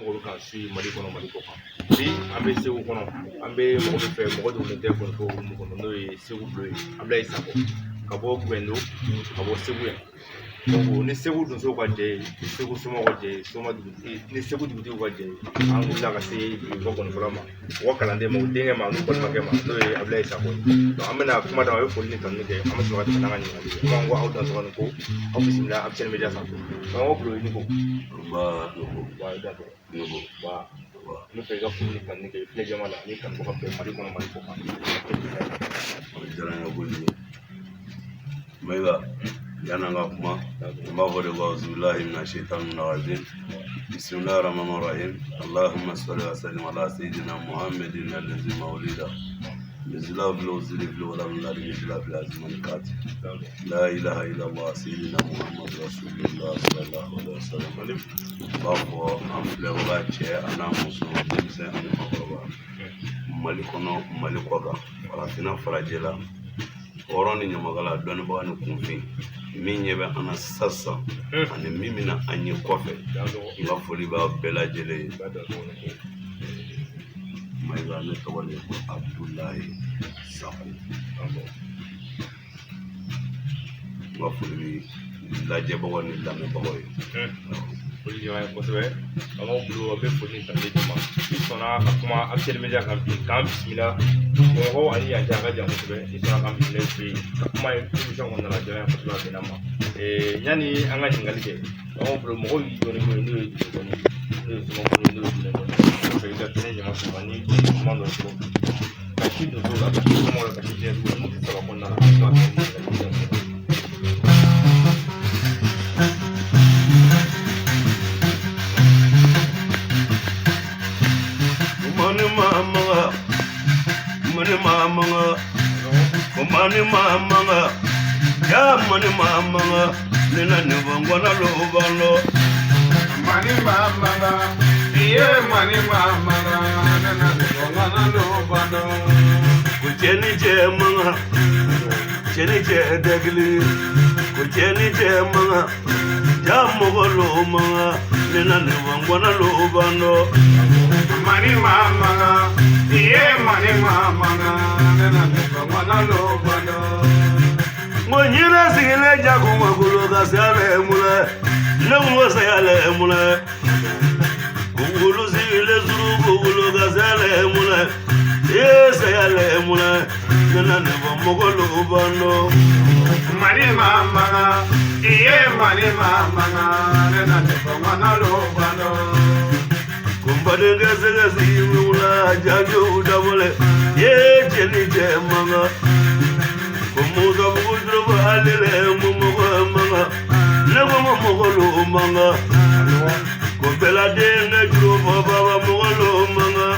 Mɔgɔ bɛ k'an suit Mali kɔnɔ, Mali kɔ kan. Bi an bɛ Segu kɔnɔ, an bɛ mɔgɔ min fɛ, mɔgɔ dogolen tɛ kɔnifɔ hukumu kɔnɔ, n'o ye Segu Bulo ye, Abulayi Sakɔ, ka bɔ Gwendo, ka bɔ Segu yan. Donc ni Segu donsow ka jɛ ye, ni Segu somɔgɔw ka jɛ ye, soma dugutigi ni Segu dugutigiw ka jɛ ye, an wulila ka se u ka gɔnifɔla ma, u ka kalanden ma, u denkɛ ma, n'u balimakɛ ma, n'o ye Abulayi Sakɔ ye. Donc an bɛna kuma d'a ma, a bɛ foli ni tanuni kɛ, an bɛ sɔrɔ ka tɛmɛ n'an ka ɲininkali ye. An b'an ko aw dansɔgɔ ni ko aw bisimila Actuel Media sanfɛ. Donc aw Bulo, i ni ko. Nba, Nuhu. Wa i dansɔgɔ. Nuhu. Wa Wa. n bɛ fɛ i ka foli ni tanuni kɛ i filɛ jama la ani kanubaga bɛɛ Mali kɔnɔ, Mali kɔ kan. O diyara n ye kojugu. Mayiga, yan'an ka kuma, n b'a fɔ de ko auzubillahi mina shaitani rajim. Bismillahi rahmani rahim. Allahumma salli wa sallim ala sayyidina Muhammadin allazi mawlida. Mizila fil uzri fil wala min la mizila fil azmani kati. La ilaha illallah sayyidina Muhammad rasulullah sallallahu alaihi wasallam. N b'a fɔ an filɛbaga cɛ an'a muso, denmisɛn ani maakɔrɔba. Mali kɔnɔ, Mali kɔ kan, farafinna, farajɛla, hɔrɔn ni ɲamakala, dɔnnibaga ni kunfin, min ɲɛ bɛ an na sisan ani min bɛna an ye kɔfɛ, n ka foli b'a bɛɛ lajɛlen ye. Mayiga, ne tɔgɔ de ye ko Abudulayi Sako. N ka foli bɛ lajɛbagaw ni lamɛnbagaw ye. Foli diyara n ye kosɛbɛ. Bamaw Bulo, an bɛ foli ni tanuni d'i ma. I sɔnna ka kuma Actuel Media kan bi k'an bisimila Bamakɔ ani yan cɛ, a ka jan kosɛbɛ. I sɔnna k'an bisimila i fɛ yen ka kuma émission kɔnɔna la, a diyara n ye kosɛbɛ, a bɛnna n ma. Yanni an ka ɲininkali kɛ, Bamaw Bulo, mɔgɔw y'i dɔn ni mun ye, n'o ye dusukɔni, n'o ye somɔgɔw ye, n'o ye jinɛkɔni ye? N bɛ fɛ i ka kɛnɛ jama sɔrɔ ni kuma dɔ sɔrɔ ka si donso la, ka si somɔgɔw la, ka si jinɛtigiw la, miniti 3 kɔnɔna la, an bɛ se ka ɲininkali kɛ. Mani mama, mani mama, mani mama, ya mani mama, nina ni bangwana lo balo. Mani mama, iye mani mama, nana ni bangwana lo balo. Ko cɛ ni cɛ man kan, cɛ ni cɛ tɛ kelen ye. Ko cɛ ni cɛ man kan, ja mɔgɔ lo man kan, nina ni bangwana lo balo. Mani mama, iye mani mama, nana ni bangwana lo balo. N ko ɲinɛ sigilen jakuma kolo ka se ale mulɛ, ne ko se ale mulɛ. Ko wulu sigilen suruku kolo ka se ale mulɛ, ee se ale mulɛ, nana ne fɔ mɔgɔ lo bando. Mani mama, iye mani mama, nana ni bangwana lo balo. Ko n badenkɛ sɛgɛ sigi wula janjo dabɔlɛ, ye cɛ ni cɛ man kan. Ko musa bugu juruba ale lɛ mo mɔgɔ man kan, ne ko mo mɔgɔ lo man kan. Ko bɛla denkɛ juru fɔ baba mɔgɔ lo man kan,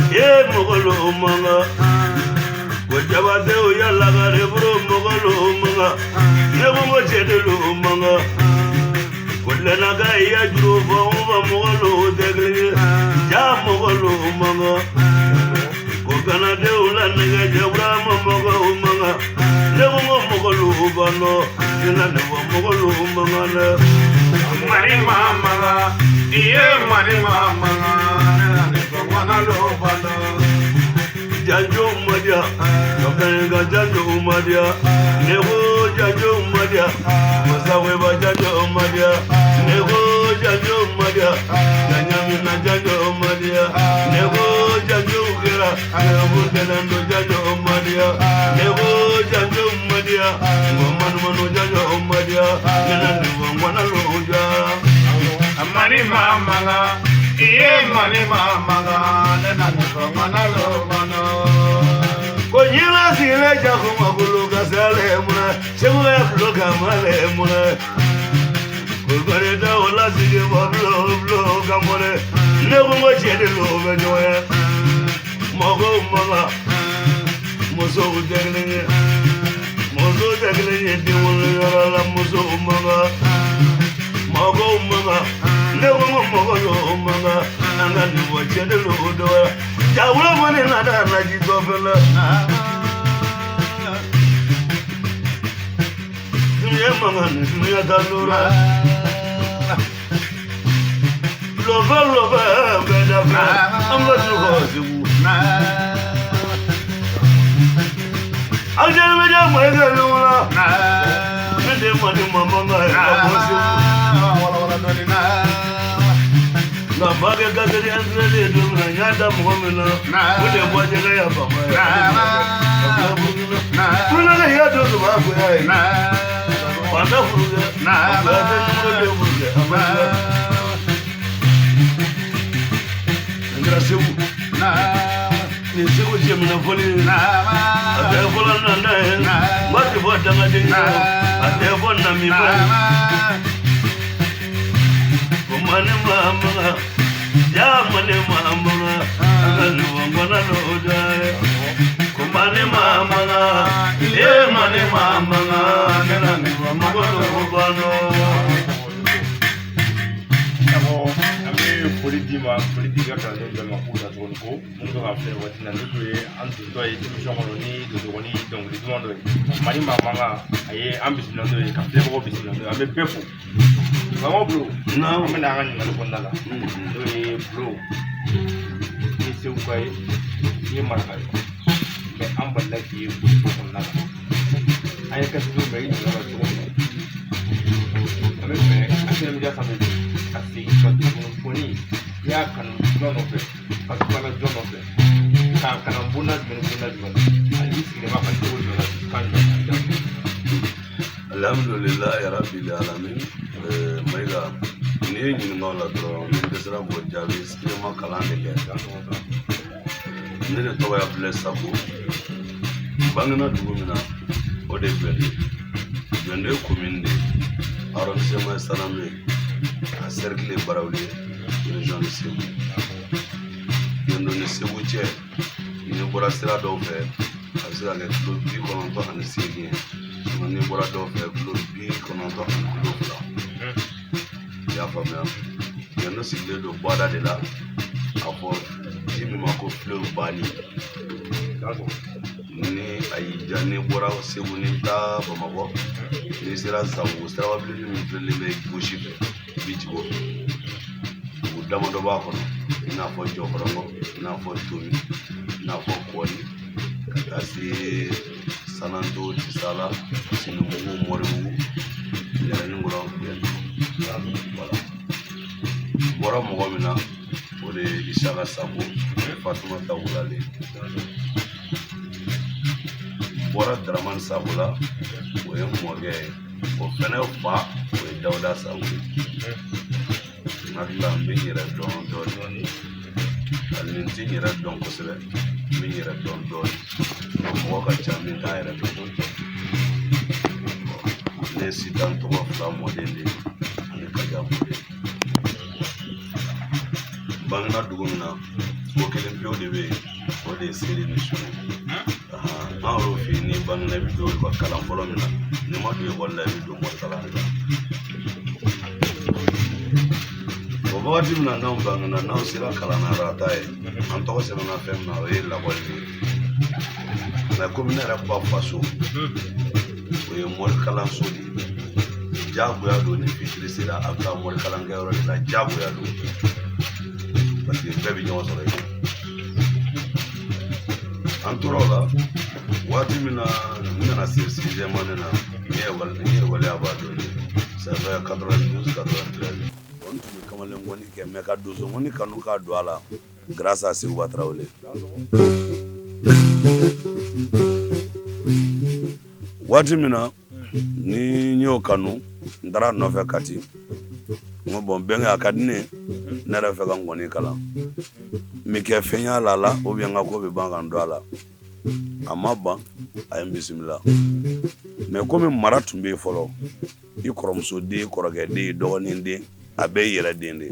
ye mɔgɔ lo man kan. Ko jabatew ya lagare buru mɔgɔ lo man kan, ne ko mo cɛ de lo man kan. Ko lɛnaka ya juru fɔ n fa mɔgɔ lo tɛ kelen ye, ja mɔgɔ lo man kan. Ko ganadenw la nɛgɛ jɛburama mɔgɔw man kan, ne ko n ko mɔgɔ lo ban dɔ, ne na ne fɔ mɔgɔ lo man kan dɛ. Mani mama, iye mani mama, nana ni bangwana lo balo. Janjo ma diya, ka fɛn ka janjo ma diya, ne ko janjo ma diya, masaweba janjo ma diya, ne ko janjo ma diya, jaɲamina janjo ma diya, ne ko janjo kɛra, ne ko tɛnɛndo janjo ma diya, ne ko janjo ma diya, ŋɔmanumanu janjo ma diya, ne na nin fɔ ŋwana lo ja. Mani mama, iye mani mama, nana ni bangwana lo balo. Ko ɲinɛ sigilen jakuma kolo ka se ale munɛ, segu ya bulo ka male munɛ. Ko gbɛrɛ da o la sigi fɔ bulo bulo ka mɔnɛ, ne ko n ko cɛ de lo bɛ ɲɔgɔn ye. Mɔgɔw man kan, musow tɛ kelen ye, musow tɛ kelen ye denwoloyɔrɔ la, musow man kan, mɔgɔw man kan, ne ko n ko mɔgɔ lo man kan, an ka nin fɔ cɛ de lo dɔgɔya. Jawulo mani nana naji dɔ fɛnɛ. Dunuya man kan ni dunuya ta lora. Lɔfɛ lɔfɛ Musa Jurufa Segu. Aw jeli bɛ diya Mayiga la. Ne de mani mama ka ye ka bɔ Segu. Nka bakɛ gaseri entraîné don min na, n y'a da mɔgɔ min na, o de bɔ jɛgɛ ya fama ye. Furukɛ y'a don sɔrɔ a goya ye. Fanta furukɛ, a goya tɛ jugu den furukɛ, a ma goya. Nin kɛra Segu. Nin Segu cɛminɛ fɔli ye. A tɛ fɔlɔ nana ye. N b'a ti fɔ dangaden ye. A tɛ fɔ namiba ye. Ko mani mama, ja mani mama, an ka ɲɔgɔn n'o da ye. Ko mani mama, e mani mama, ne na ni mɔgɔ dɔw banɔ. An bɛ foli d'i ma, foli di ka kalandenw bɛɛ ma k'u da tuguni ko minnu bɛ ka filɛ waati in na, ni tun ye an dontɔ ye émission kɔnɔ ni donsokɔni dɔnkili duman dɔ ye, Mali maa mankan, a ye an bisimila n'o ye, ka filɛbagaw bisimila n'o ye. An bɛ bɛɛ fo. Faamaw bolo, an bɛna an ka ɲininkali kɔnɔna la, n'o ye Bulo, i ye Segu ka ye, i ye Maraka ye, mɛ an balila k'i ye ko kɔnɔna la. An ye kasetiw mɛn i ɲininka la cogo min na, an bɛ fɛ an media sanfɛ ka segin ka don kɔni, i y'a kanu jɔn nɔfɛ, ka tugu jɔn nɔfɛ, k'a kalan bonda jumɛn ni bonda jumɛn na, ani i sigilen b'a kan cogo jumɛn na, kan jumɛn na? Alhamdulilayi rabbil alamin. Mayiga, n'i ye ɲininka o la dɔrɔn, ni n dɛsɛra k'o jaabi, ma kalan de kɛ. Ne de tɔgɔ ye Abudulayi Sako. N bangena dugu min na, o de ye Gbɛnde. Gbɛnde ye commune de ye, arrondissement ye Saname ye, a cercle ye Barawuli ye, région de Segu. Gbɛndo ni Segu cɛ, n'i bɔra sira dɔw fɛ, a bɛ se ka kɛ kilo 98 ye. N'i bɔra dɔw fɛ, kilo 92. I y'a faamuya? Gbɛndo sigilen don bɔda de la, a fɔ ji min ma ko fleuve Bani. Ni a y'i diya, n'i bɔra Segu, n'i bɛ taa Bamakɔ, n'i sera Zanbugu, siraba bilenni min filɛlen bɛ gauche fɛ, i bɛ jigin o fɛ. Dugu damadɔ b'a kɔnɔ, i n'a fɔ Jɔkɔrɔngɔ, i n'a fɔ Tomi, i n'a fɔ Kɔni, ka taa se Sananto, Tisala, Sinibugu, Mɔribugu, Yɛrɛninkɔrɔ, Gbɛndo. Voilà. Bɔra mɔgɔ min na, o de ye Isaka Sako, Fatumata Wulale. Bɔra Daramani Sako la, o ye n mɔkɛ ye, o fɛnɛ fa, o ye Dawuda Sako ye. N hakili la, n bɛ n yɛrɛ dɔn dɔɔni, hali ni n tɛ n yɛrɛ dɔn kosɛbɛ, n bɛ n yɛrɛ dɔn dɔɔni. Nka mɔgɔ ka ca min t'a yɛrɛ dɔn. Ne ye Sitan tɔgɔ fila mɔden de ye ani Kaja mɔden. N bangena dugu min na, ko kelen pewu de bɛ yen, o de ye seli ni sun ye. An yɛrɛ fɛ yen, n'i bangena, i bɛ don ekɔli kalan fɔlɔ min na, n'i ma don ekɔli la, i bɛ don morikalan de la. O wagati min na n'anw bangena, n'anw sera kalan na arata ye, an tɔgɔ sɛbɛnna fɛn min na, o ye lakɔli de ye. Mɛ komi ne yɛrɛ ba faso, o ye morikalanso de ye, jagoya don. Ni fitiri sera, a bɛ taa morikalankɛyɔrɔ de la, jagoya don, parce que bɛɛ bɛ ɲɔgɔn sɔrɔ yen. An tora o la waati min na, n nana se sixième année na, n ye ekɔli abandonné, ça fait 92 93. Bon, n tun bɛ kamalen kɔni kɛ, mɛ ka donso kɔni kanu k'a don a la grâce à Seguba Tarawele. Waati min na ni n y'o kanu, n taara a nɔfɛ Kati. N ko bon, bɛnkɛ, a ka di ne ye, ne yɛrɛ fɛ ka nkɔni kalan, n bɛ kɛ fɛn y'a la la ou bien n ka ko bɛ ban ka n don a la. A ma ban, a ye n bisimila. Mɛ komi mara tun bɛ yen fɔlɔ, i kɔrɔmuso den, kɔrɔkɛ den, dɔgɔnin den, a bɛɛ y'i yɛrɛ den de ye.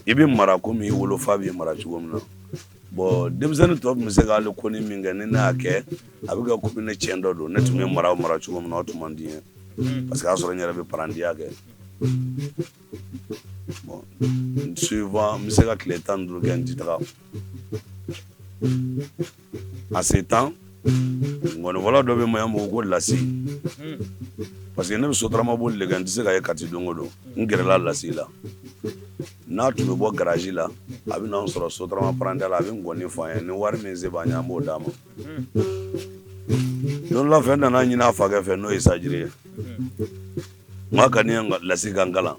I bɛ mara komi i wolofa b'i mara cogo min na. Bon, denmisɛnnin tɔ tun bɛ se k'ale ko ni min kɛ, ni ne y'a kɛ, a bɛ kɛ komi ne tiɲɛ dɔ don. Ne tun bɛ mara mara cogo min na, o tun man di n ye, parce que a y'a sɔrɔ n yɛrɛ bɛ parantiya kɛ. Bon, souvent n bɛ se ka tile 15 kɛ n ti taga. A se tan, ngɔnifɔla dɔ bɛ Maɲanbugu ko Lasi, parce que ne bɛ sotarama boli de kɛ, n tɛ se ka ye Kati don o don. N gɛrɛla Lasi la. N'a tun bɛ bɔ garaji la, a bɛ n'an sɔrɔ Sotarama parantiya la, a bɛ ngɔni fɔ an ye. Ni wari min se b'an ye, an b'o d'a ma. Don dɔ la fɛn nana ɲini a fakɛ fɛ, n'o ye Sajiri ye. N k'a ka di n ye Lasi ka n kalan,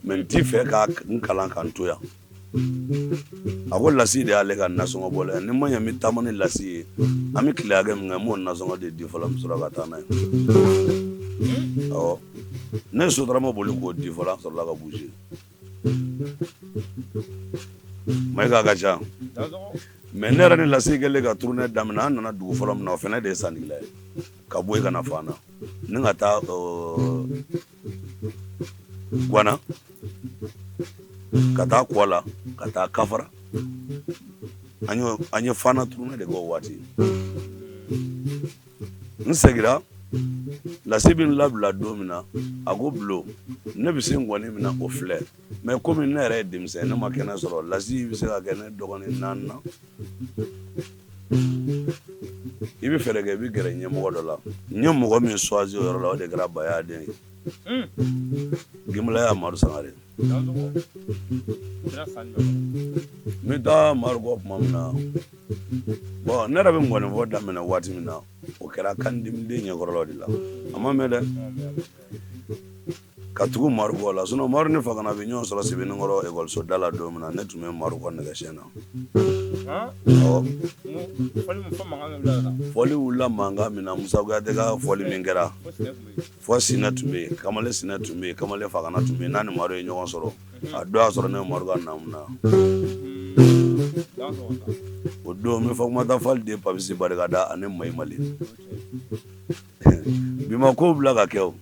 mais n t'i fɛ ka n kalan ka n to yan. A ko Lasi de y'ale ka nasɔngɔ bɔla ye. Ni ma ɲɛ n bɛ taama ni Lasi ye, an bɛ tile hakɛ min kɛ, n b'o nasɔngɔ de di fɔlɔ, n bɛ sɔrɔ ka taa n'a ye. Awɔ, ne ye Sotarama boli k'o di fɔlɔ, an sɔrɔla ka bouger. Mayiga ka ca, mais ne yɛrɛ ni Lasi kɛlen ka tournée daminɛ, an nana dugu fɔlɔ min na, o fana de ye Sandigila ye. Ka bɔ yen ka na Fana ni ka taa Guwana, ka taa Kɔla, ka taa Kafara. An ye Fana tournée de kɛ o waati. N segira, Lasi bɛ n labila don min na, a ko Bulo, ne bɛ se ngɔni min na, o filɛ, mais komi ne yɛrɛ ye denmisɛn, ne ma kɛnɛ sɔrɔ. Lasi bɛ se ka kɛ ne dɔgɔnin naani na. I bɛ fɛɛrɛ kɛ, i bɛ gɛrɛ ɲɛmɔgɔ dɔ la. N ye mɔgɔ min choisi o yɔrɔ la, o de kɛra Baya den ye, Gimilaya Amadu Sangare. N bɛ taa Madu kɔ tuma min na, bon, ne yɛrɛ bɛ ngɔnifɔ daminɛ waati min na, o kɛra kan dimiden ɲɛkɔrɔlaw de la. A ma mɛn dɛ ka tugu Madu kɔ la. Sinon Madu ni Fakana bɛ ɲɔgɔn sɔrɔ Sebeninkɔrɔ ekɔliso da la don min na, ne tun bɛ Madu kɔ nɛgɛsiyɛn na. Awɔ, fɔli wulila mankan min na, Musa Kuyate ka fɔli min kɛra, fɔ Sinɛ tun bɛ yen, kamalen Sinɛ tun bɛ yen, kamalen Fakana tun bɛ yen. N'a ni Madu ye ɲɔgɔn sɔrɔ, a don y'a sɔrɔ ne Madu ka naamu na. O don n bɛ Fatumata Fali den Papisi barikada ani Mayi Mali. Bi ma kow bila ka kɛ o.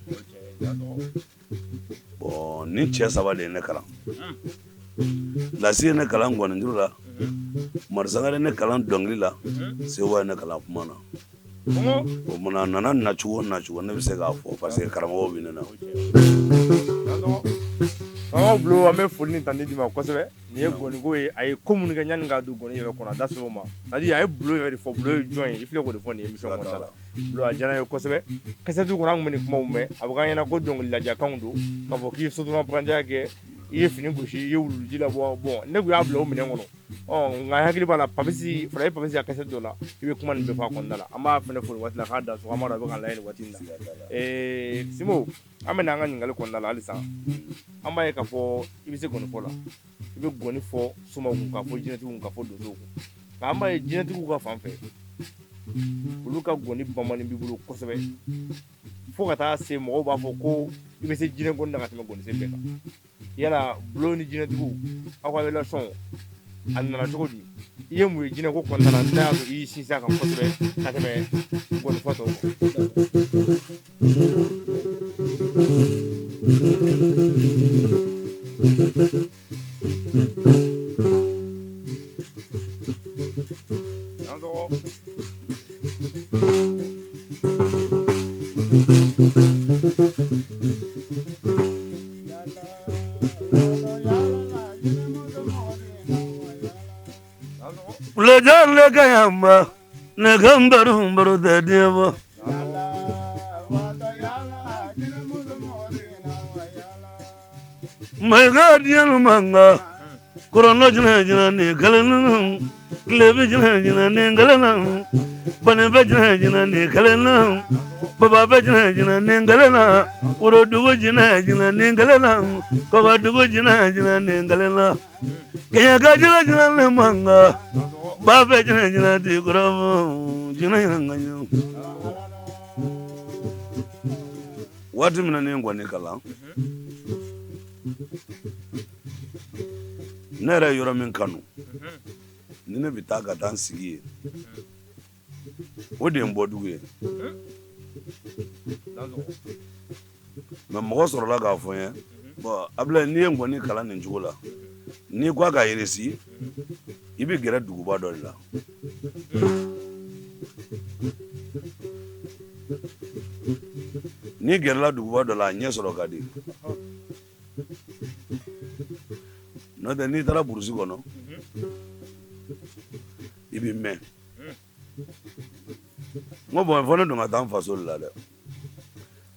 Bon, ni cɛ saba de ye ne kalan. Lasi ye ne kalan ngɔnijuru la, Madu Sangare ne kalan dɔnkili la, Sekuba ye ne kalan kuma na. O munna a nana nacogo nacogo, ne bɛ se k'a fɔ parce que karamɔgɔw bɛ ne na. Karamɔgɔ Bulo, an bɛ foli ni tanuni d'i ma kosɛbɛ. Nin ye gɔniko ye. A ye ko minnu kɛ yanni k'a don gɔni yɛrɛ kɔnɔ, a da se o ma. C'est à dire a ye Bulo yɛrɛ de fɔ. Bulo ye jɔn ye? I filɛ k'o de fɔ nin émission kɔnɔna la. Bulo, a diyara n ye kosɛbɛ. Kasɛti kɔnɔ, an tun bɛ nin kumaw mɛn, a bɛ k'an ɲɛna ko dɔnkili ladiyakanw don, k'a fɔ k'i ye sotarama parantiya kɛ, i ye fini gosi, i ye wuluji labɔ. Bon, ne tun y'a bila o minɛn kɔnɔ. Ɔ nka n hakili b'a la, Papisi fara ye Papisi ka kasɛti dɔ la, i bɛ kuma nin bɛɛ fɔ a kɔnɔna la. An b'a fana fo nin waati la, k'a da so. An b'a dɔn a bɛ k'an lajɛ nin waati in na. Simo, an bɛ na an ka ɲininkali kɔnɔna la halisa. An b'a ye k'a fɔ i bɛ se gɔnifɔ la, i bɛ gɔni fɔ somaw kun, k'a fɔ jinɛtigiw kun, k'a fɔ donsow kun. Nka an b'a ye jinɛtigiw ka fan fɛ, olu ka gɔni bamanin b'i bolo kosɛbɛ, fo ka taa se mɔgɔw b'a fɔ ko i bɛ se jinɛ gɔni na ka tɛmɛ gɔnisen bɛɛ kan. Yala Bulo ni jinɛtigiw, aw ka relation a nana cogo di? I ye mun ye jinɛko kɔnɔna la n'a y'a sɔrɔ i y'i sinsin a kan kosɛbɛ ka tɛmɛ gɔnifɔ tɔw kan? Wulajan ka yamba ne ka baro baro tɛ diɲɛ bɔ. Mayiga diɲɛ mankan kɔrɔnɔ jinɛ jinɛ ni kelen tile bɛ jinɛ jinɛ ni kelen bani bɛ jinɛ jinɛ ni kelen baba bɛ jinɛ jinɛ ni kelen worodugu jinɛ jinɛ ni kelen kɔgɔdugu jinɛ jinɛ ni kelen kɛɲɛka jinɛ jinɛ ni mankan ba bɛ jinɛ jinɛ di kɔrɔ jinɛ jinɛ. Waati min na ne ye ngɔni kalan, ne yɛrɛ ye yɔrɔ min kanu, ni ne bɛ taa ka taa n sigi yen, o de ye n bɔdugu ye. Mais mɔgɔ sɔrɔla k'a fɔ n ye, bon, Abilayi, n'i ye ngɔni kalan nin cogo la, n'i ko a ka réussir, i bɛ gɛrɛ duguba dɔ de la. N'i gɛrɛla duguba dɔ la, a ɲɛ sɔrɔ ka di. N'o tɛ, n'i taara burusi kɔnɔ, i bɛ mɛn. N ko bon, fo ne dun ka taa n faso de la dɛ.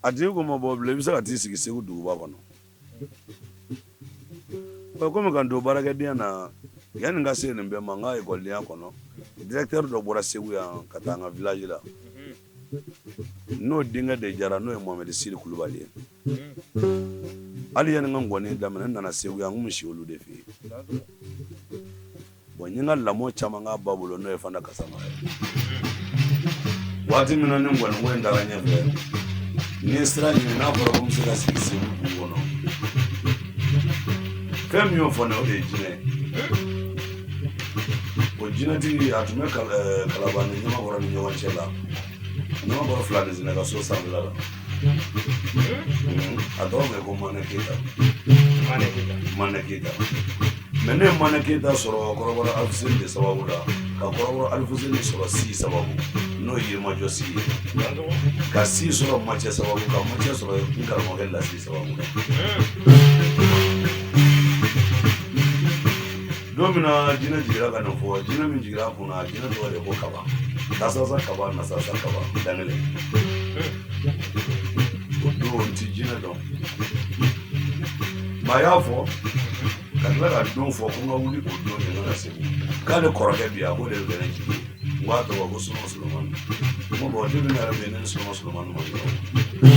A tigi ko n ma, bon, bilen i bɛ se ka t'i sigi Segu duguba kɔnɔ. Komi ka n to baarakɛdenya na, yanni n ka se nin bɛɛ ma, n ka ekɔlidenya kɔnɔ, directeur dɔ bɔra Segu yan ka taa an ka village la. N'o denkɛ de jara, n'o ye Mohamed Sidi Kulubali ye. Hali yanni n ka ngɔni daminɛ, n nana Segu yan, n kun bɛ si olu de fɛ yen. Bon, n ye n ka lamɔ caman k'a ba bolo, n'o ye Fanta Kasama ye. Waati min na ni ngɔni ko in taara ɲɛfɛ, n ye sira ɲini, n'a fɔra ko n bɛ se ka sigi Segu dugu kɔnɔ, fɛn min y'o fɔ ne, o de ye jinɛ ye. O jinɛtigi, a tun bɛ Kalaban ni Ɲamakɔrɔ ni ɲɔgɔn cɛ la, Ɲamakɔrɔ fila ni sinɛ ka so sanfɛla la. A tɔgɔ bɛ ko Manɛ Keyita. Manɛ Keyita. Mais ne ye Manɛ Keyita sɔrɔ kɔrɔbɔrɔ Alifuseni de sababu la, ka kɔrɔbɔrɔ Alifuseni sɔrɔ si sababu, n'o ye Yirimajɔ si ye, ka si sɔrɔ Macɛ sababu, ka Macɛ sɔrɔ n karamɔgɔkɛ Lasi sababu la. Don min na jinɛ jiginra ka nin fɔ, jinɛ min jiginra a kunna, jinɛ tɔgɔ de ko Kaba, Tasasa Kaba, Nasasa Kaba, Dangele. O don n ti jinɛ dɔn. Maa y'a fɔ ka tila ka don fɔ ko n ka wuli o don de, n ka na Segu, k'ale kɔrɔkɛ bi yan, k'o de bɛ kɛ ne jigi ye. N k'a tɔgɔ ko Soma Solomani. N ko bon, depuis ne yɛrɛ bɛ yen, ne ni Soma Solomani ma ɲɔgɔn ye.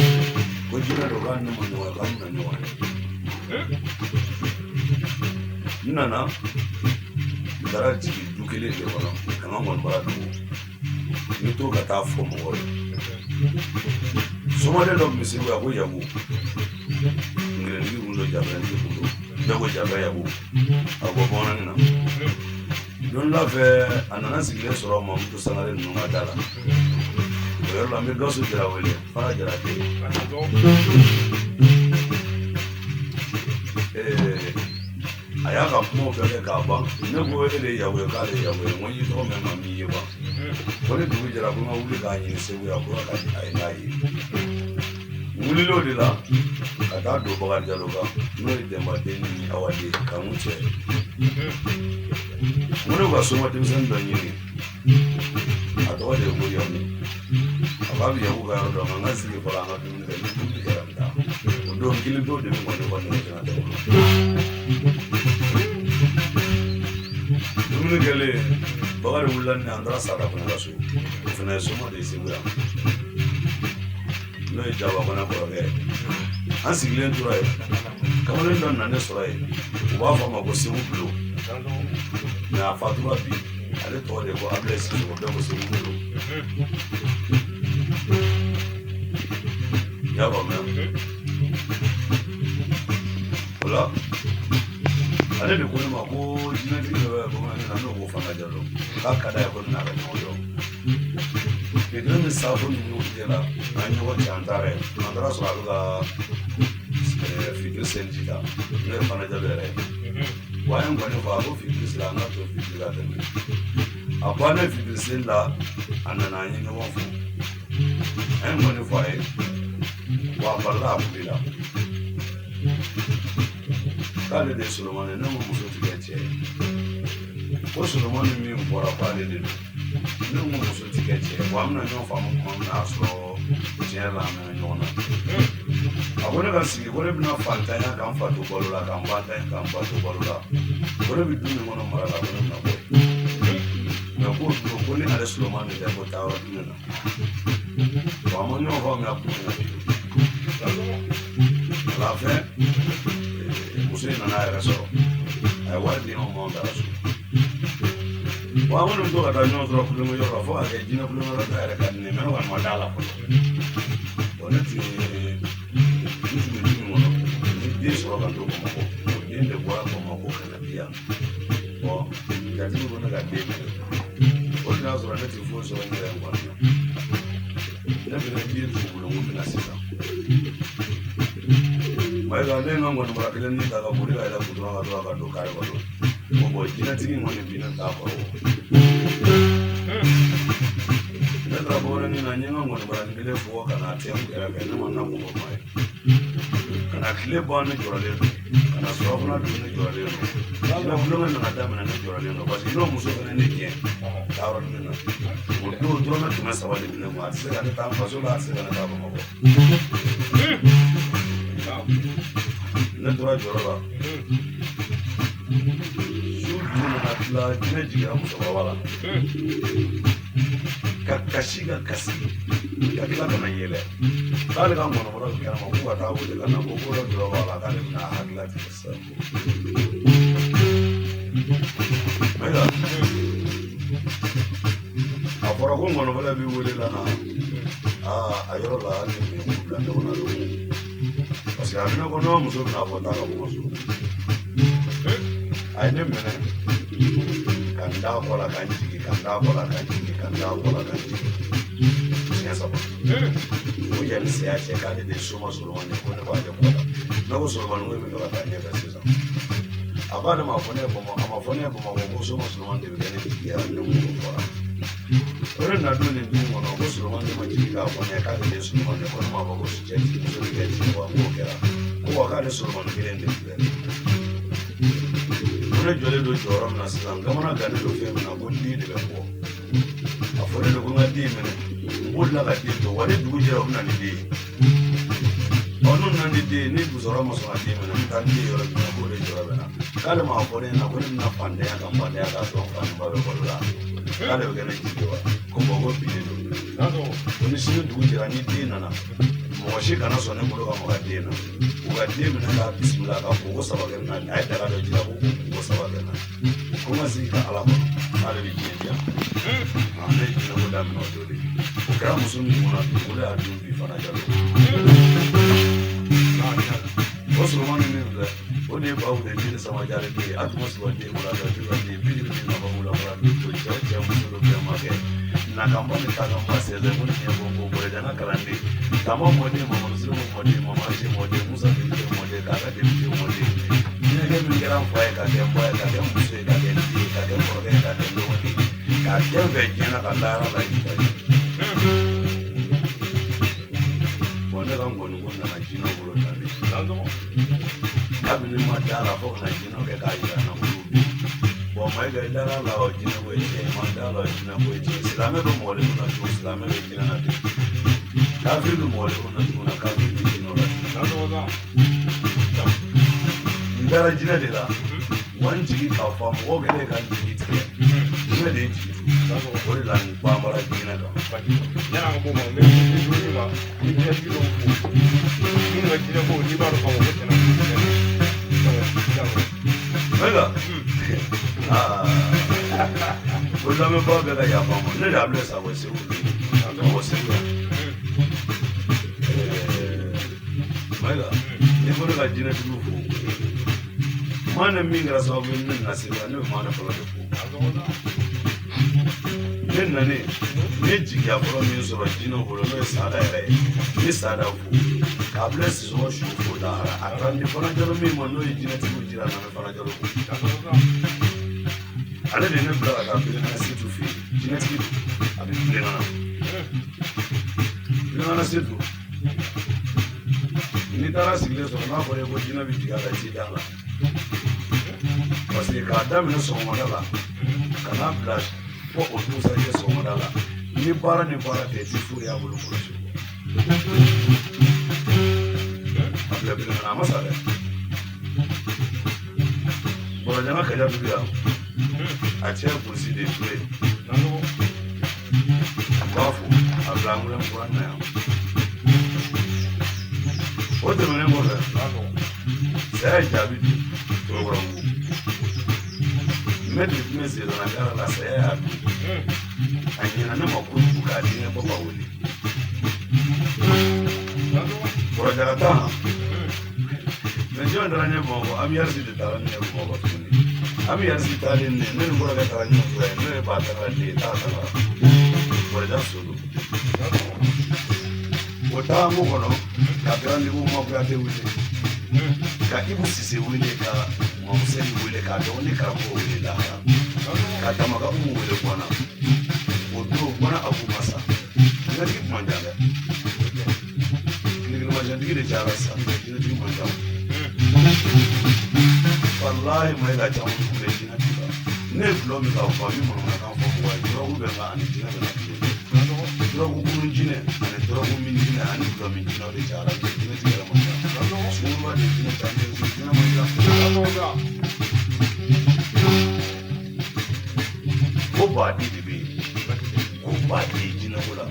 Ko jinɛ don, k'a ni ne ma ɲɔgɔn ye, k'an bɛna ɲɔgɔn ye. N nana, n taara jigin du kelen de kɔnɔ ka n ka ngɔnibara dogo, n bɛ to ka taa fɔ mɔgɔw ye. Somaden dɔ tun bɛ Segu yan ko Yaku, ngelentigi kun don, jabɛrɛntigi kun don, bɛɛ ko Jabɛ Yaku, a bɔ bamanankan na. Don dɔ fɛ, a nana sigilen sɔrɔ Mamutu Sangare ninnu ka da la. O yɔrɔ la, n bɛ Gawusu Jara wele, Fara Jara den. A y'a ka kumaw bɛɛ kɛ k'a ban. Ne ko e de ye Yaku ye? K'ale ye Yaku ye. N ko n y'i tɔgɔ mɛn, nka n m'i ye ban. Ko ni dugu jɛra, ko n ka wuli k'a ɲini Segu yan, ko a ka a ye n'a ye. N wulila o de la ka taa don Bakari Jalo kan, n'o ye Dɛnba den ni Awa den, ka n cɛ. N ko ne ka soma denmisɛnnin dɔ ɲini, a tɔgɔ de ye ko Yaku. A k'a bɛ Yaku ka yɔrɔ dɔn, nka n ka sigi fɔlɔ, an ka dumuni kɛ, ni dumuni kɛra, n bɛ taa. O don kelen pewu de bɛ ngɔni kɔni ne tɛna tɛmɛ. Dumuni kɛlen, Bakari wulila ni an taara Sada fana ka so. O fana ye soma de ye Segu yan, n'o ye Jaba fana kɔrɔkɛ ye. An sigilen tora yen, kamalen dɔ nana ne sɔrɔ yen, u b'a fɔ a ma ko Segu Bulo, mais a fatura bi. Ale tɔgɔ de ye ko Abulayi Sisoko, bɛɛ ko Segu Bulo. I y'a faamuya? O la, ale de ko ne ma ko jinɛtigi dɔ bɛ bamanankan na, n'o ko Fanta Jalo, k'a ka d'a ye ko ne n'a ka ɲɔgɔn dɔn. Fitiri ni safo ni ɲɔgɔn cɛ la, an ye ɲɔgɔn cɛ, an taara yen, an taara sɔrɔ a bɛ ka fitiri seliji ta, n'o ye Fanta Jalo yɛrɛ ye. Wa an ye ngɔni fɔ, a ko fitiri sera, an ka to fitiri ka tɛmɛ. A bannen fitiri seli la, a nana, an ye ɲɔgɔn fo, an ye ngɔni fɔ a ye. Wa a balila, a wulila k'ale de ye Solomani ye. Ne ko muso ti kɛ cɛ ye. Ko Solomani min bɔra, k'ale de don. Ne ko muso ti kɛ cɛ ye. Wa an bɛna ɲɔgɔn faamu tuma min na, a sɔrɔ tiɲɛ yɛrɛ la, an mɛnna ɲɔgɔn na. A ko ne ka sigi, ko ne bɛna fantanya k'an fa to balo la, k'an ba ntanya k'an ba to balo la, ko ne bɛ du min kɔnɔ mara la, ko ne bɛna bɔ yen. Mais k'o don, ko ni ale Solomani de tɛ, ko taa yɔrɔ tɛ ne na. Wa an ma ɲɔgɔn faamuya kuma in na fiyewu. À la fin, muso in nana a yɛrɛ sɔrɔ, a ye wari di anw ma, an taara so. Wa an kɔni bɛ to ka taa ɲɔgɔn sɔrɔ kulonkɛyɔrɔ la, fo ka kɛ jinɛ kulonkɛyɔrɔ ta yɛrɛ ka di ne ye, mais ne kɔni ma d'a la fɔlɔ. Bon, ne tun ye, n tun bɛ du min kɔnɔ, n ye den sɔrɔ ka to Bamakɔ. O den de bɔra Bamakɔ ka na di yan. Bon, jatigi ko ne ka den minɛ. O de y'a sɔrɔ ne tɛ foyi sɔrɔ n yɛrɛ kɔni na. Ne fana den dugukolo ko bɛna sisan. Mayiga, ne ye n ka ngɔnibara kelen ni ta ka boli ka yɛlɛ goudron kan dɔrɔn ka don kare kɔnɔ. Bon, jinɛtigi in kɔni bi, ne t'a kɔrɔ. Ne taara bamanankan na, n ye n ka ngɔnibara kelen fɔ ka na tɛ n kɛrɛfɛ. Ne ma na kun bɔ kuma ye ka na tile ban, ne jɔrɔlen don, ka na surafana dun, ne jɔrɔlen don. Jinɛ kulonkɛ nana daminɛ, ne jɔrɔlen don, parce que n'o muso fana ne gɛn taa yɔrɔ jumɛn na? O don dɔrɔmɛ 300 de bɛ ne kun, a tɛ se ka ne taa n faso la, a tɛ se ka ne taa Bamakɔ. Ne tora jɔrɔ la. hakili la jinɛ jiginna musokɔrɔba la ka kasi ka kasi ka tila ka na yɛlɛ k'ale ka ngɔnɔbɔra bɛ kɛnɛma k'u ka taa wele ka na ko ko dɔ jɔrɔ b'a la k'ale bɛna a hakili latigɛ sisan. Mayiga a fɔra ko ngɔnɔbɔla b'i wele la na a yɔrɔ la hali ni min bila ɲɔgɔn na don parce que a bɛ ne kɔnɔ muso bɛna fɔ taa ka bɔ so a ye ne minɛ ka n da kɔ la ka n jigin ka n da kɔ la ka n jigin ka n da kɔ la ka n jigin siɲɛ saba ko yanni saya cɛ k'ale de ye soma solomani ko ne b'ale kɔ la ne ko solomani ko e bɛ fɛ ka taa ɲɛfɛ sisan a b'ale ma fɔ ne ye bamakɔ a ma fɔ ne ye bamakɔ ko soma solomani de bɛ kɛ ne jigi ye ne ko fɔra o de nana don nin du kɔnɔ ko solomani ma jigin k'a fɔ ne ye k'ale de ye solomani ye ko ne m'a fɔ ko cɛ jigin muso bɛ kɛ jigin wa k'o kɛra ko wa k'ale solomani kelen de filɛ ko ne jɔlen don jɔyɔrɔ min na sisan n kamana gannen don fɛn min na ko den de bɛ bɔ a fɔlen don ko n ka den minɛ n bolila ka den to wa ni dugu jɛra u bɛ na ni den ye ɔ n'u nana ni den ye ni musokɔrɔba ma sɔn ka den minɛ n bɛ taa ni den ye yɔrɔ min na k'o de jɔyɔrɔ bɛ na k'ale m'a fɔ ne ɲɛna ko ne bɛna fantanya ka fantanya k'a sɔrɔ n fa ni ba bɛ balo la k'ale bɛ kɛ ne jigi wa ko bɔn ko bi de don ko ni sini dugu jɛra ni den nana mɔgɔ si kana sɔn ne bolo ka maga den na u ka den minɛ k'a bisimila ka koko saba kɛ na a ye daga dɔ jira ko koko saba kɛ na ko n ka sigi ka ala kɔnɔ k'ale bɛ diɲɛ diyan ne ye jinɛ ko daminɛ o don de o kɛra muso min kunna dugukolo y'a dun bi fana jalo o solomani min filɛ o de ye baw de den sama jari den a tun ma sɔrɔ den bolo a tun ka den bi duuru den nafa wula fara den ko cɛ o cɛ muso dɔ bɛɛ ma kɛ nakanba ni takanba sɛsɛ ko ni ɲɛ bɔ ko bɔrɛ ka kalanden tama mɔden mamadu siriku mɔden mamadu mɔden musa den mɔden k'a ka denmisɛn mɔden jinɛkɛ min kɛra n fa ye ka kɛ n ba ye ka kɛ n muso ye ka kɛ n den ye ka kɛ n kɔrɔkɛ ye ka kɛ n dɔgɔnin ye k'a kɛ n fɛ diɲɛ na ka lahara la i ta ye bɔn ne ka ngɔni ko nana jinɛw bolo tan de kabini ma da la fo ka na jinɛw kɛ k'a yira n na olu bɛ bɔn mayiga i dara la o jinɛ ko ye tiɲɛ ye ma da la o jinɛ ko ye tiɲɛ ye silamɛ bɛ mɔgɔ de na cogo silamɛ bɛ jinɛ na ten kafiri bɛ mɔgɔ de na cogo na kafiri bɛ jinɛ la ten n dara jinɛ de la wa n jigi k'a fɔ mɔgɔw kɛlen ka n jigi tigɛ jinɛ de ye jigi tigɛ o de la n banbara jinɛ kan. Yan'a ka bɔ ma n bɛ dumuni ma ni jinɛtigi dɔw fo minnu ka jinɛ ko n'i b'a dɔn k'a fɔ ko tiɲɛna ko jinɛ Mayiga o lamɛnbaga bɛɛ ka yafa n ma ne de y'a bila Sakɔ Segu ka bɔ Segu yan Mayiga n'i ko ne ka jinɛtigiw fo maana min kɛra sababu ye ne nana Segu yan ne bɛ maana fɔlɔ de fo ne nanen ne ye jigiya fɔlɔ min sɔrɔ jinɛw bolo n'o ye sada yɛrɛ ye n bɛ sada fo k'a bila sisɔgɔ su fo lahara a taara ni fana jalo min ma n'o ye jinɛtigiw jira n na n bɛ fana jalo fo ale de ye ne bila ka taa Bilenkana Setu fɛ yen jinɛtigi don a bɛ Bilenkana Bilenkana Setu n'i taara sigilen sɔrɔ n'a fɔra i ye ko jinɛ bɛ jigin a la i t'i da la parce que k'a daminɛ sɔgɔmada la ka n'a bila fo o dugusajɛ sɔgɔmada la ni baara ni baara tɛ i ti foyi y'a bolo kɔlɔsi a bila Bilenkana a ma sa dɛ bɔrɔjana kaja dugu yan a cɛ ye polisi de ye ture n b'a fo a bila an wele kura na yan o tɛmɛnen kɔfɛ saya ye jaabi di tɔrɔkɔrɔbugu mɛtiri tun bɛ zezana gara la saya y'a dun a ɲɛna ne ma kojugu k'a denkɛ baba wele kɔrɔjara tan mɛ jɔn taara ɲɛ bamakɔ amiyarisi de taara ne ɲɛ bamakɔ tuguni amiyarisi taalen ne ne ni kɔrɔkɛ taara ɲɔgɔn fɛ n'o ye ba taara den t'a taara kɔrɔja so don o taa ko kɔnɔ ka garantigiw ma kuyate wele ka ibu sise wele ka mamusɛni wele k'a dɔgɔnin karamɔgɔ wele lahara ka damaka umu wele guwana o don guwana abu masa jinɛtigi tun man ca dɛ kilikilimasiyɛntigi de cayara sisan jinɛtigi man ca walahi mayiga caman tun bɛ jinɛtigi la ne ye dulɔ min k'a fɔ a bɛ manamanakan fɔ mɔgɔ ye dɔrɔgu bɛ n kan ani jinɛ bɛ na tile dɔrɔgu kunun jinɛ ani dɔrɔgu min jinɛ ani dulɔ min jinɛ o de cayara jinɛtigi yɛrɛ man ca sunguruba de ye jinɛ caman ye jinɛ man ca. baden de bɛ yen, ko baden jinɛko la.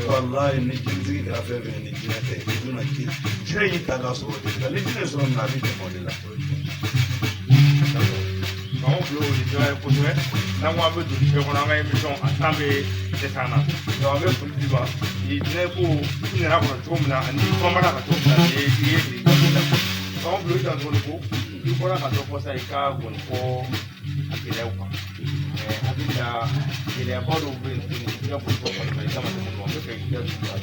Walayi ni jinɛtigi kɛra fɛn fɛn ni jinɛ tɛ, i bɛna jinɛ y'i ta k'a sɔrɔ o de la. Ni jinɛ sɔrɔ min na, a bɛ tɛmɛ o de la. K'anw bila o de diyara ye kosɛbɛ. N'an ko an bɛ don diɲɛ kɔnɔ, an ka émission a temps bɛ dɛsɛ an na. Donc an bɛ foli d'i ma. Ni jinɛ ko i nana kɔnɔ cogo min na ani i kɔnbara ka cogo min na, i ye nin la. K'anw bila i kan tuguni ko i bɔra ka dɔ fɔ sisan i ka gɔni fɔ a gɛlɛyaw kan. Hakili la gɛlɛyaba dɔw bɛ yen tuguni i ka gɔni fɔ kɔni i da ma se minnu ma, n bɛ fɛ k'i da don o la.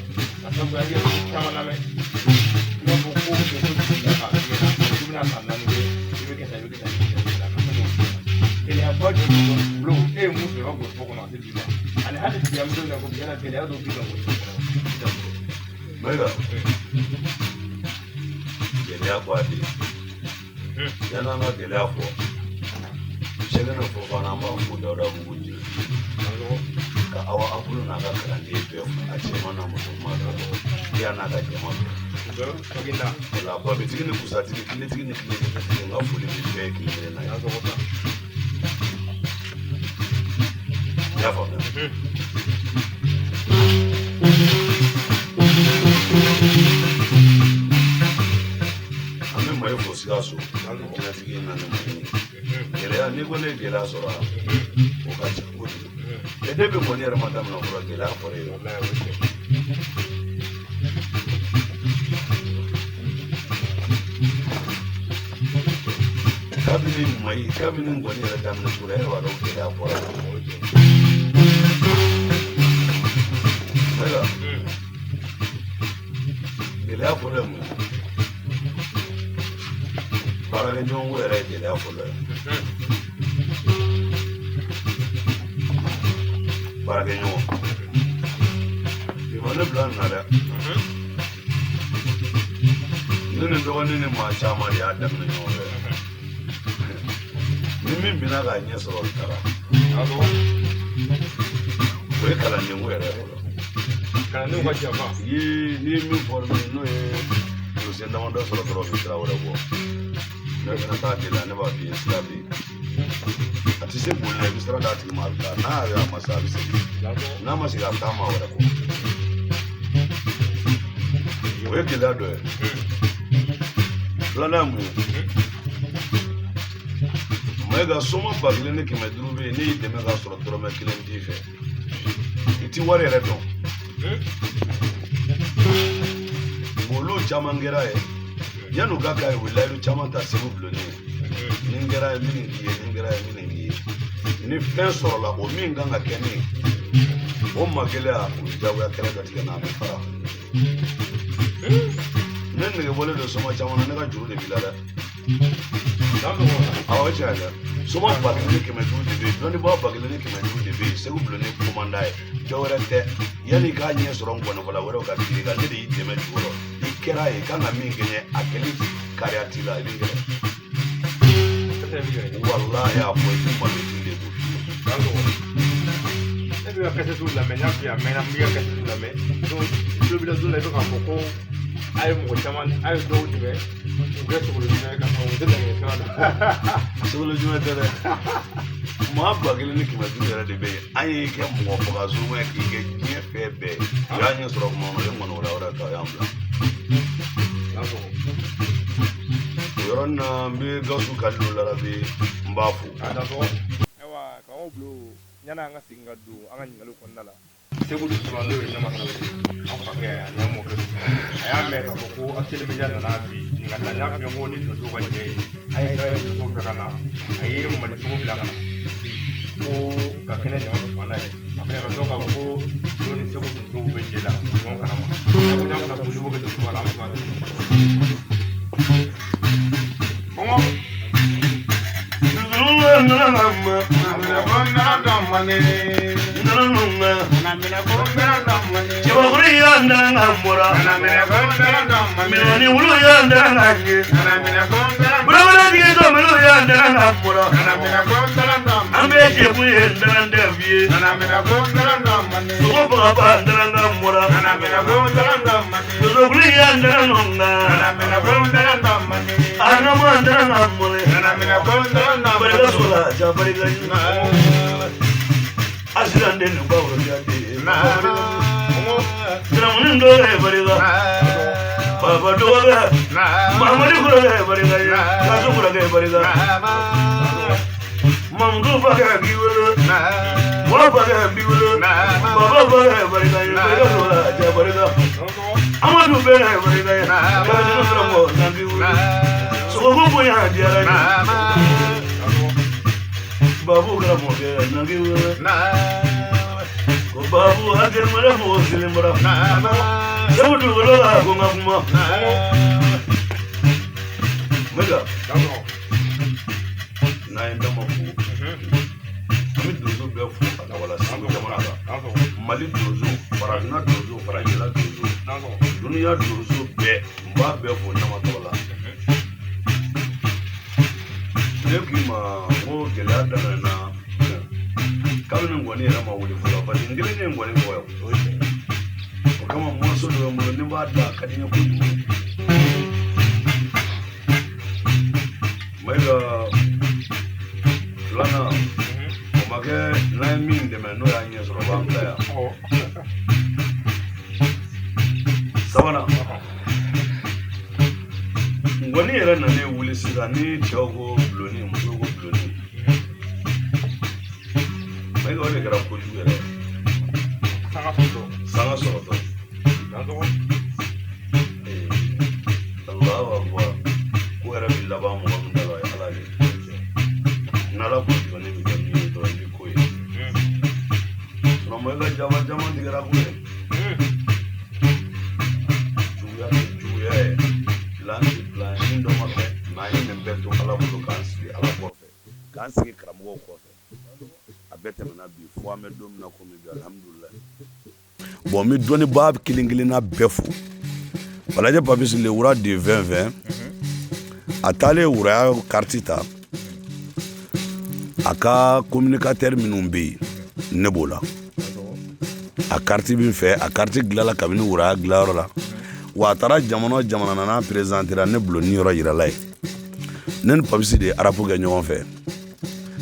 Ka sababu kɛ an ye caman lamɛn. I b'a fɔ ko muso jiginna k'a f'i ɲɛna k'i bɛna san 4 kɛ, i bɛ kɛ tan, i bɛ kɛ tan, i bɛ kɛ tan, ka fɛn dɔw f'i ɲɛna. Gɛlɛyaba jumɛn bɛ bulon e ye mun sɔrɔ i ka gɔni fɔ kɔnɔ a tɛ d'i ma, ani hali bi an bɛ don min na ko bi yala gɛlɛya dɔw b'i kan gɔni fɔ kɔnɔ i da don. Mayiga, gɛlɛya b'a de. Yan'an ka gɛlɛya fɔ, sɛgɛnɛ fɔ fana, an b'a fɔ Dawuda Bugu jiri ka awa Apolo n'a ka kalanden bɛɛ fo, a cɛman n'a musoman, ka n'a ka jama bɛɛ. O la babitigi ni kusatigi, kiletigi ni kiletigi, n ka foli bɛ bɛɛ kelen kelen na ye. I y'a faamuya? An bɛ Mayi fo Sikaso, jinɛtigi na ni Mayi ye. Gɛlɛya, n'i ko ne ye gɛlɛya sɔrɔ a, o ka ca kojugu. E de bɛ mɔni yɛrɛ ma daminɛ fɔlɔ, gɛlɛya fɔra ye. Kabini Mayi, kabini ngɔni yɛrɛ daminɛ cogo la, e yɛrɛ b'a dɔn gɛlɛya bɔra. Ayiwa, gɛlɛya fɔlɔ ye mun ye? Baarakɛɲɔgɔnko yɛrɛ ye gɛlɛya fɔlɔ ye. Baarakɛɲɔgɔn, bi ma ne bila nin na dɛ. Ne ni dɔgɔnin ni maa caman de y'a daminɛ ɲɔgɔn fɛ. Ni min binna k'a ɲɛ sɔrɔ, o taara. O ye kalandenko yɛrɛ ye fɔlɔ. Kalandenw ka janfa. N'i ye min fɔ n'o ye kurusen damadɔ sɔrɔ dɔrɔn, o bɛ sira wɛrɛ bɔ. Ne fana t'a gɛlɛya, ne b'a f'i ye sira bɛ yen. A tɛ se boli la, i bɛ sira d'a tigi ma, a bɛ taa. N'a y'a ye a ma se, a bɛ segin. N'a ma segin, a bɛ taa maa wɛrɛ kɔ. O ye gɛlɛya dɔ ye. Filanan ye mun ye? Mayiga, soma 1500 bɛ yen, ne y'i dɛmɛ k'a sɔrɔ dɔrɔmɛ 1 t'i fɛ. I ti wari yɛrɛ dɔn. Olu caman kɛra ye. Yan'u ka k'a ye, u bɛ layidu caman ta Segu bulonni ye. Ni n kɛra ye, min nin k'i ye, ni n kɛra ye, min nin k'i ye. Ni fɛn sɔrɔla, o min kan ka kɛ ne ye, o magɛlɛya, o bɛ diyagoya kɛlɛ ka tigɛ n'a bɛ fara. Ne nege bɔlen don soma caman na, ne ka juru de b'i la dɛ. Awɔ, tiɲɛ dɛ. Soma 1500 de bɛ yen, dɔnnibaa 1500 de bɛ yen, Segu bulonni komanda ye. Dɔ wɛrɛ tɛ. Yanni i k'a ɲɛ sɔrɔ ngɔnifɔla wɛrɛw ka girin i kan, ne de y'i dɛmɛ jukɔrɔ. I kɛra ye, i kan ka min kɛ n ye, a kɛli kariya t'i la, i bɛ n kɛlɛ. Walahi, a fɔ i tɛ malo, i t'i lebu f'i ye. Ne bɛ ka kasɛtiw lamɛn, n y'a f'i ye a mɛnna, n bɛ ka kasɛtiw lamɛn. Donc tulo b'i la don la, i bɛ k'a fɔ ko a ye mɔgɔ caman, a ye dɔw dɛmɛ u kɛ sogolo jumɛn ye ka sɔrɔ u tɛ laɲini sira dɔn. Sogolo jumɛn tɛ dɛ. Maa 1500 yɛrɛ de bɛ yen. An y'i kɛ mɔgɔ faga zoma ye k'i kɛ diɲɛ fɛn bɛɛ ye. U y'a ɲɛ sɔrɔ kuma min na, u ye ŋɔni wɛrɛ wɛrɛ ta, u y'an bila. O yɔrɔnin na, n bɛ Gawusu Kalilu Larabi, n b'a fo. Ayiwa, k'anw bilo yanni an ka segin ka don an ka ɲininkaliw kɔnɔna la. Segu dugu n'o ye Nama Tarawele, an fakɛ ani an mɔkɛ, a y'a mɛn k'a fɔ ko Actuel Media nana bi ɲininkali la. N y'a f'i ye ko ni donso ka jɛ ye, a ye sira ye donso fɛ ka na, a ye Mali sogo bila ka na bi ko ka kɛnɛ jama fan n'a ye. A fɛnɛ ka dɔn k'a fɔ ko don ni Segu donsow bɛ jɛ la ɲɔgɔn kalama. N'a ko k'an bɛna kojugu kɛ donso la, an bɛ sɔn ka kɔngɔ. Asiran den ni bawro jade. Sinamun dɔgɔkɛ barika. Baba dɔgɔkɛ. Mahamadu kɔrɔkɛ barika ye. Kaso kɔrɔkɛ barika. Mamudu fakɛ b'i wele. Mɔ fakɛ b'i wele. Baba fakɛ barika ye. Barika dɔgɔla cɛ barika. Amadu bɛɛ barika ye. Kaso karamɔgɔ n'an b'i wele. Sogoko bonya diyara n ye. Babu karamɔgɔkɛ n'an k'i wele. Ko babu hakɛ mara mɔgɔ kelen bara. Segu dugukolo la ko n ka kuma. Mɛka. N'an ye dama fo. An bɛ donso bɛɛ fo ka taa wala Segu jamana kan. Mali donso, farafinna donso, farajɛla donso, dunuya donso bɛɛ, n b'a bɛɛ fo nama tɔgɔ la. Ne k'i ma n ko gɛlɛya daminɛna kabini ngɔni yɛrɛ ma wuli fɔlɔ parce que n kelen ne ye ngɔni fɔ yan. O kama morceau dɔ bɛ n bolo ni n b'a da a ka di n ye kojugu. Mayiga filanan o ma kɛ n'an ye min dɛmɛ n'o y'a ɲɛ sɔrɔ o b'an bila yan. Sabanan ngɔni yɛrɛ nanen wuli sisan ni cɛw ko bulonni musow ko bulonni. Mayiga o de kɛra kojugu yɛrɛ. Sanga sɔrɔtɔ. Allahu akbar. Ko yɛrɛ bi laban mɔgɔ min da la o ye Ala de ye. N'Ala ko jɔnni bɛ kɛ min ye dɔrɔn i bɛ ko ye. Sinon Mayiga jaba caman tigɛra ko ye. Juguya tɛ juguya ye. Plan tɛ plan ye. Min dɔ ma kɛ mais an ye nin bɛɛ to Ala bolo k'an sigi Ala kɔfɛ. K'an sigi karamɔgɔw kɔfɛ. A bɛɛ tɛmɛna bi fo an bɛ don min na komi bi alihamudulilayi. Bon n bɛ dɔnnibaa kelen kelenna bɛɛ fo. Falajɛ Papisi le wura de 2020 a taalen wuraya kariti ta a ka communicateur minnu bɛ yen ne b'o la. A kariti bɛ n fɛ, a kariti dilanla kabini wuraya dilanyɔrɔ la. Wa a taara jamana o jamana na n'a présentera ne bulonni yɔrɔ yirala ye. Ne ni Papisi de ye rap kɛ ɲɔgɔn fɛ,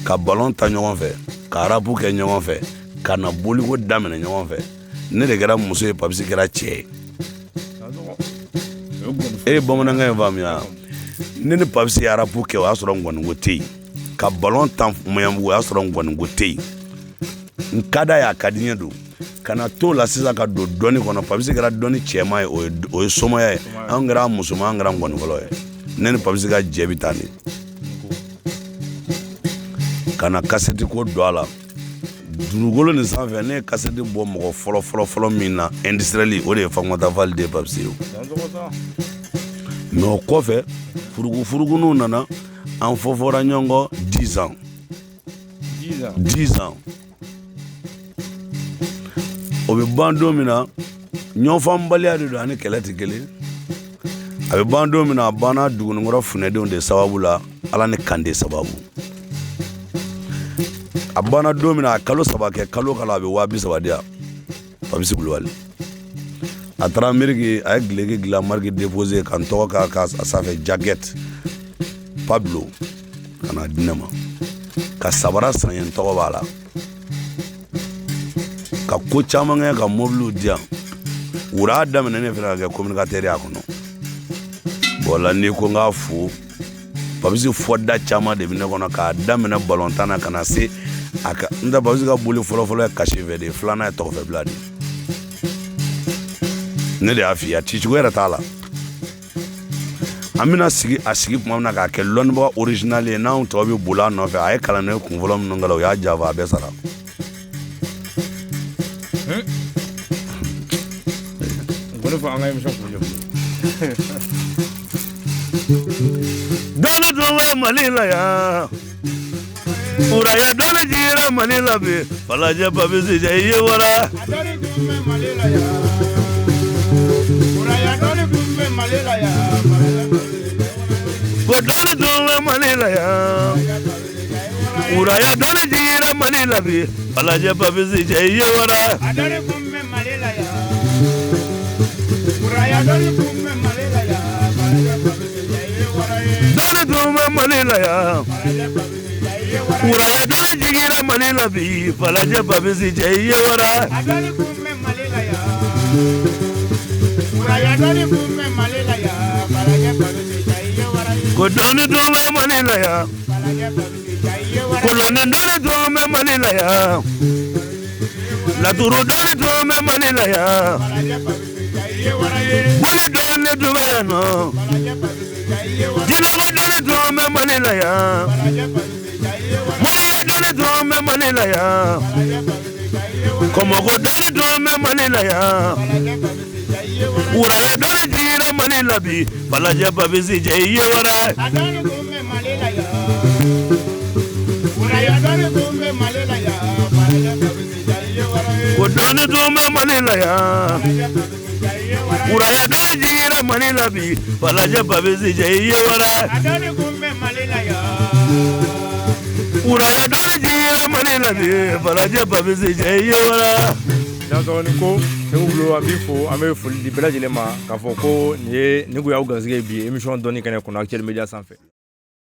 ka ballon ta ɲɔgɔn fɛ, ka rap kɛ ɲɔgɔn fɛ, ka na boliko daminɛ ɲɔgɔn fɛ. Ne de kɛra muso ye, Papisi kɛra cɛ ye. E ye bamanankan in faamuya? Ne ni Papisi ye rap kɛ o y'a sɔrɔ ngɔniko tɛ yen. Ka ballon tan Maɲanbugu o y'a sɔrɔ ngɔniko tɛ yen. N ka d'a ye, a ka di n ye don. Ka na t'o la sisan ka don dɔnni kɔnɔ, Papisi kɛra dɔnni cɛman ye, o ye somaya ye. Anw kɛra musoman, an kɛra ngɔnifɔlɔ ye. Ne ni Papisi ka jɛ bɛ taa de. Ka na kasɛti ko don a la. Dugukolo nin sanfɛ ne ye kasɛti bɔ mɔgɔ fɔlɔ fɔlɔ fɔlɔ min na industriel o de ye Famata Fall de Papisi ye. Mais o kɔfɛ furugu furuguninw nana an fɔfɔra ɲɔgɔn kɔ 10 ans. 10 ans. O bɛ ban don min na ɲɔgɔnfaamubaliya de don ani kɛlɛ tɛ kelen. A bɛ ban don min na a banna Dugunikɔrɔ funɛdenw de sababu la, Ala ni Kande sababu. A banna don min na a kalo 3 kɛ, kalo kalo a bɛ 30,000 di yan. Papisi Kulubali a taara Ameriki, a ye gileki dilan marque déposée ka n tɔgɔ k'a ka sanfɛ jacket Pablo ka na di ne ma, ka sabara san ye n tɔgɔ b'a la, ka ko caman kɛ, ka mobiliw di yan. Wura daminɛ ne fana ka kɛ communicateur y'a kɔnɔ. Bon la n'i ko n k'a fo, Papisi fɔda caman de bɛ ne kɔnɔ k'a daminɛ balontan na ka na se a ka n tɛ Papisi ka boli fɔlɔfɔlɔ ye kasi fɛ de ye, filanan ye tɔgɔfɛbila de ye. Ne de y'a f'i ye, a cicogo yɛrɛ t'a la. An bɛna sigi a sigi tuma min na k'a kɛ lɔnnibaga original ye, n'anw tɔw bɛ boli a nɔfɛ, a ye kalanden kun fɔlɔ minnu kɛ la, o y'a janfa, a bɛɛ sara. Dɔnni tun bɛ Mali la yan, wuraya dɔnni jiginna Mali la bi, Falajɛ Papisi cɛ i ye wara. Ko dɔnni tun bɛ Mali la yan, wuraya dɔnni jiginna Mali la bi, Falajɛ Papisi cɛ i ye wara. Dɔnni tun bɛ Mali la yan, Wuraya dɔnni jiginra Mali la bi, Falajɛ Papisi cɛ i ye wara. A dɔnni kun bɛ Mali la yan. Wuraya dɔnni kun bɛ Mali la yan. Falajɛ Papisi cɛ i ye wara ye. Ko dɔnni tun bɛ Mali la yan. Falajɛ Papisi cɛ i ye wara ye. Koloni dɔnni tun bɛ Mali la yan. Laturu dɔnni tun bɛ Mali la yan. Falajɛ Papisi cɛ i ye wara ye. Boli dɔnni tun bɛ yan nɔ. Falajɛ Papisi cɛ i ye wara ye. Jinɛko dɔnni tun bɛ Mali la yan. Falajɛ Papisi cɛ i ye wara ye. Moriya dɔnni tun bɛ Mali la yan. Falajɛ Papisi cɛ i ye wara ye. Kɔmɔko dɔnni tun bɛ Mali la yan. Falajɛ Papisi cɛ i ye wara ye. Wuraya dɔnni jiginra Mali la bi, Falajɛ Papisi cɛ i ye wara. A dɔnni kun bɛ Mali la yan. Wuraya dɔnni kun bɛ Mali la yan. Falajɛ Papisi cɛ i ye wara ye. Ko dɔnni tun bɛ Mali la yan. Falajɛ Papisi cɛ i ye wara ye. Wuraya dɔnni jiginra Mali la bi, Falajɛ Papisi cɛ i ye wara. A dɔnni kun bɛ Mali la yan. Wuraya dɔnni jiginra Mali la bi, Falajɛ Papisi cɛ i ye wara. Dansɔgɔni ko Segu Bulo, an b'i fo, an bɛ foli di bɛɛ lajɛlen ma k'a fɔ ko nin ye nin kun y'aw garisɛgɛ ye bi émission dɔnni kɛnɛ kɔnɔ Actuel Media sanfɛ.